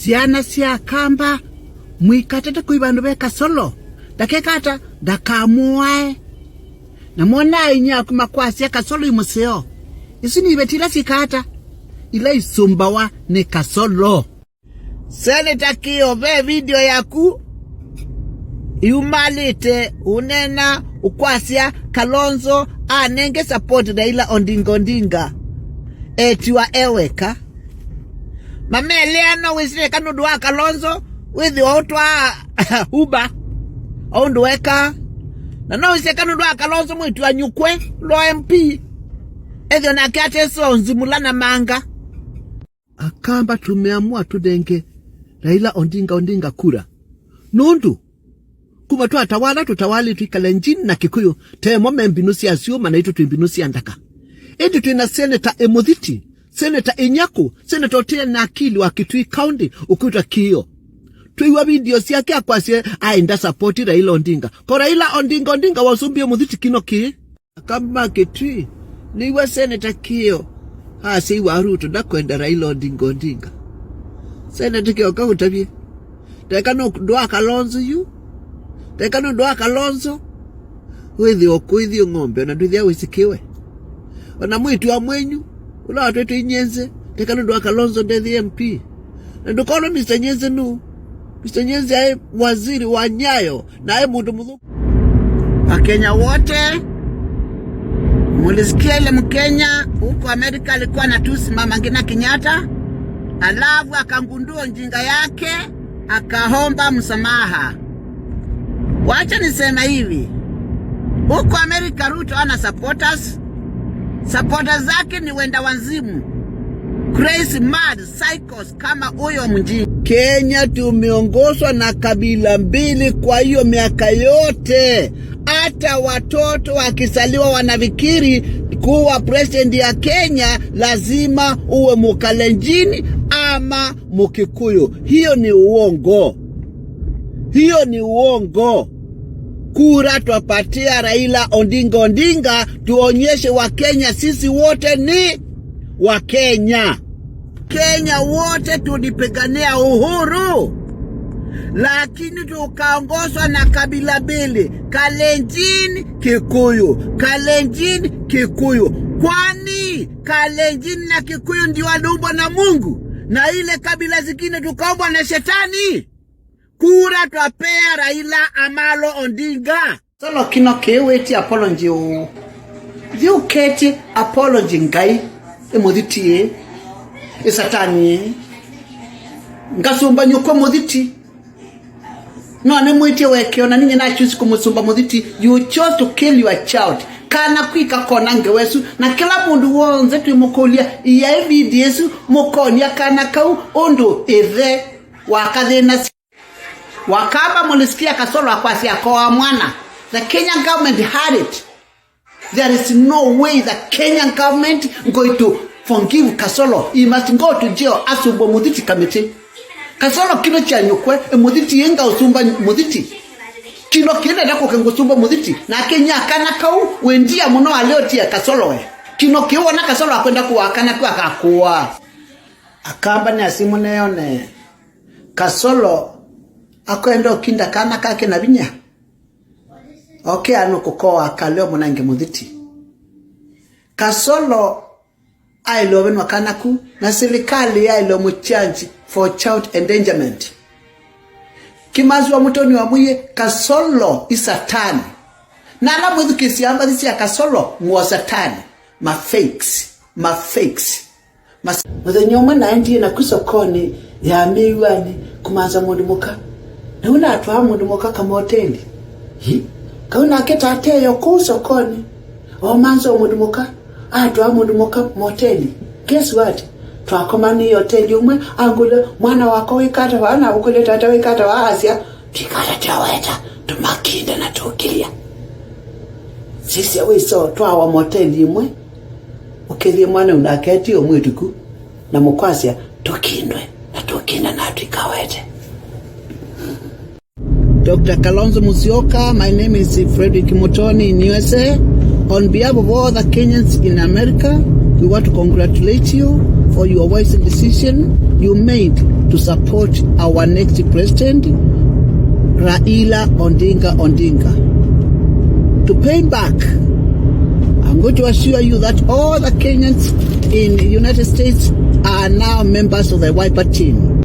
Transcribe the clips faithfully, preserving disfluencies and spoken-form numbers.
Syana sya Akamba, mũikatate kũi vandũ ve Kasolo. Ndakeka ata, ndakamũae. Na mwonaa inyia aku makwasya Kasolo ĩ mũseo. Isu nĩ iveti ila syĩkaa ata? Ila isũmbawa nĩ Kasolo. Seneta Kĩo, ve video yaku yumalĩte ũneena ũkwasya Kalonzo anenge support Raila Odinga Odinga etiwa e weka. Mamelea no wĩsĩ eka nũndũ wa Kalonzo wĩthĩwa ũtwaa Uber o ũndũ wekaa. Na no wĩsĩ eka nũndũ wa Kalonzo mwĩĩtu wa nyũkwe lo M P ethĩwa nake ateseo nzimũla na manga. Akamba tũmeamũa tũnenge Raila Odinga Odinga kura. Nũndũ kuma twatawala tũtawalĩtwe ĩ Kalenjin na Kĩkũyũ, temo me mbinũ sya syũma naitũ twĩ mbinũ sya ndaka. Ĩndĩ twĩ na seneta ĩ mũthiti, seneta ĩ nyakũ, seneta ũtee na akili wa Kitui County ũkwĩtwa Kĩo. Twĩw'a video syake akwasye aenda support Raila Odinga. Ko Raila Odinga Odinga wa ũsumbie mũthiti kino kĩĩ? Akamba ma Kitui, nĩw'a Seneta Kĩo asya ĩwa Ruto ndakwenda Raila Odinga Odinga. Seneta Kĩo kaũtavye. Teka nũndũ wa Kalonzo yu. Teka nũndũ wa Kalonzo. Wĩthĩwa kũithi ng'ombe, ona ndwĩthĩa wĩsĩkĩwe. Ona mwĩĩtu wa mwenyu, ũla watwetwe inyenze, teka nũndũ wa Kalonzo ndethi M P. Na ndũkolwe Mister Nyenze nũ. Mister Nyenze aĩ waziri wa nyayo, na aĩ mũndũ mũthũku. Wakenya wote, mulisikia ile Mkenya huko Amerika alikuwa anatusi Mama Ngina Kenyatta, alafu akagundua ujinga yake, akaomba msamaha. Wacha niseme hivi, huko Amerika Ruto ana supporters, supporters zake ni wenda wazimu, crazy, mad, psychos kama huyo mjinga. Kenya tumeongozwa na kabila mbili kwa hiyo miaka yote. Hata watoto wakizaliwa wanafikiri kuwa president ya Kenya lazima uwe Mkalenjin ama Mkikuyu. Hiyo ni uongo. Hiyo ni uongo. Kura twapatia Raila Odinga Odinga, tuonyeshe Wakenya sisi wote ni Wakenya. Kenya wote tulipigania uhuru, lakini tukaongozwa na kabila mbili, Kalenjin, Kikuyu, Kalenjin, Kikuyu. Kwani Kalenjin na Kikuyu ndio waliumbwa na Mungu, na ile kabila zingine tukaumbwa na shetani? Kura twapea Raila Amolo Odinga. Solo kino kĩĩ wĩtye apology ũũ? Thiĩ ũketye apology Ngai, ĩ mũthiti ĩ, ĩ satani ĩ. Ngasũmba nyũkwa mũthiti. No nĩmwĩtye wekeo na ninye na choose kũmũsũmba mũthiti. You chose to kill your child. Kana kwika kona ngewa ĩsu. Na kĩla mũndũ w'onthe twĩmũkũlya, ĩai video ĩsu, mũkonia kana kau ũndũ ĩthe wakathĩna. Wakamba mulisikia Kasolo akwasya akoa mwana. The Kenyan government had it. There is no way the Kenyan government going to forgive Kasolo. He must go to jail, asumbwe mũthiti kamiti. Kasolo kino kya nyũkwe, ĩ mũthiti ĩnga ũsumba mũthiti. Kino kĩnenda kũke ngũsumba mũthiti. Na Kenya kana kau, wendia mũno aliotie Kasolo we. Kino kĩwona Kasolo akwenda kũwa kana kwa kakũwa. Akamba nĩ asimu neyone. Kasolo akwenda ũkinda kana kake na vinya. Oke ano kũkoa kaleo mũnange mũthiti. Kasolo aĩle ũvenwa kana ku, na silikalĩ yaĩle mũchange for child endangerment. Kimathi wa Mũtoni wa Mwĩĩ, Kasolo i satani. Na ala mwĩthukĩsya mbathi sya Kasolo, ngũa satani. Ma fakes, ma fakes. Mas- Mũthenya ũmwe naendie naku sokonĩ ya Mĩw'anĩ kũmanza mũndũ mũka. Na ũu natwaa mũndũ mũka kamoteli. Hi? Kau nake tateyo kũu sokonĩ. Omanza o mũndũ mũka. Atwaa mũndũ mũka moteli. Guess what? Twakomanĩe oteli ũmwe, angũlya, "Mwana wakwa wĩkata vaa?" Na ũkũlya, "Tata wĩkata vaa?" Asya, "Twĩkata twaweta, tũmakinde na tũkĩlya." Sisya wĩso twawa moteli ĩmwe. Ũkethie mwana ũnaketi o mwĩtuku na mũkwasya, "Tũkindwe na tũkinda na twĩkawete." Doctor Kalonzo Musyoka, my name is Frederick Mutoni in U S A. On behalf of all the Kenyans in America, we want to congratulate you for your wise decision you made to support our next president, Raila Odinga Odinga, to pay back. I'm going to assure you that all the Kenyans in the United States are now members of the Wiper team.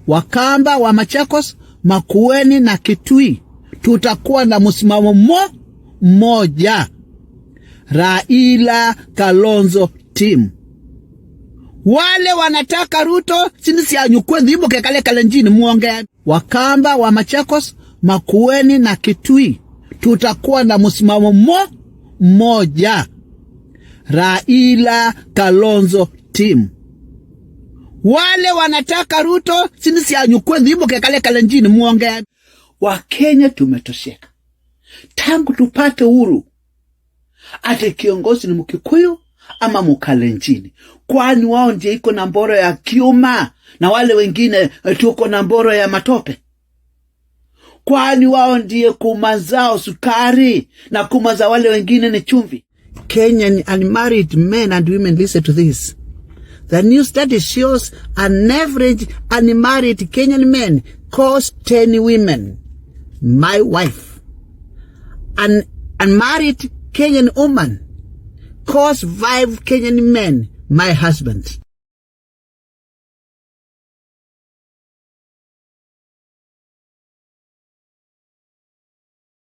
Wakamba wa Machakos, Makueni na Kitui, tutakuwa na msimamo mo-, mmoja. Raila Kalonzo team. Wale wanataka Ruto, sini syanyu kwenyu, imukekale Kalenjin muonge. Wakamba wa Machakos, Makueni na Kitui, tutakuwa na msimamo mo-, mmoja. Raila Kalonzo team. Wale wanataka Ruto, sini syanyu kwenyu, imukekale Kalenjin muonge. Wakenya tumetosheka. Tangu tupate uhuru, ati kiongozi ni Mkikuyu ama Mkalenjin? Kwani wao ndio iko na mboro ya kiuma na wale wengine, eh, tuko na mboro ya matope? Kwani wao ndiye kuma zao sukari na kuma za wale wengine ni chumvi? Kenyan unmarried men and women, listen to this. The new study shows an average unmarried Kenyan man calls ten women my wife. An unmarried Kenyan woman calls five Kenyan men my husband.